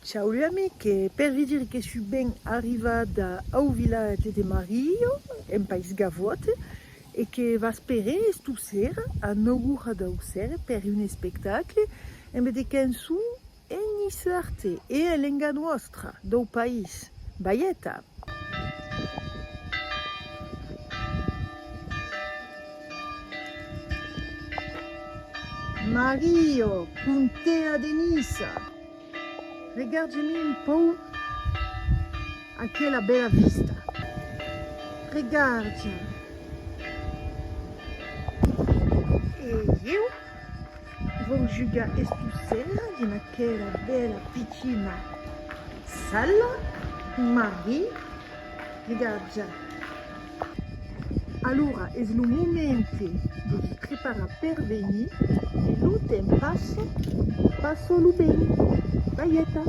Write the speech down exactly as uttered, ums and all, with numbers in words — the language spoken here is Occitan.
Ciao lu amics, e per vi dire que soi ben arrivada au vilatge de Mario, en país Gavòt, e que v'esperè esto sera a nòu oras dau ser per un espectacle emb de cançons en niçard e en lenga nòstra dau país. Balheta! Mario, contea de Niça, regarda-mi un pauc aquela bèla vista. Regarda. E ieu vau jugar esto sera dins aquela bèla pichina sala. Mario, regarda. Alora es lo moment de vi preparar per venir e lo temps passa, passa lo ben. Balheta!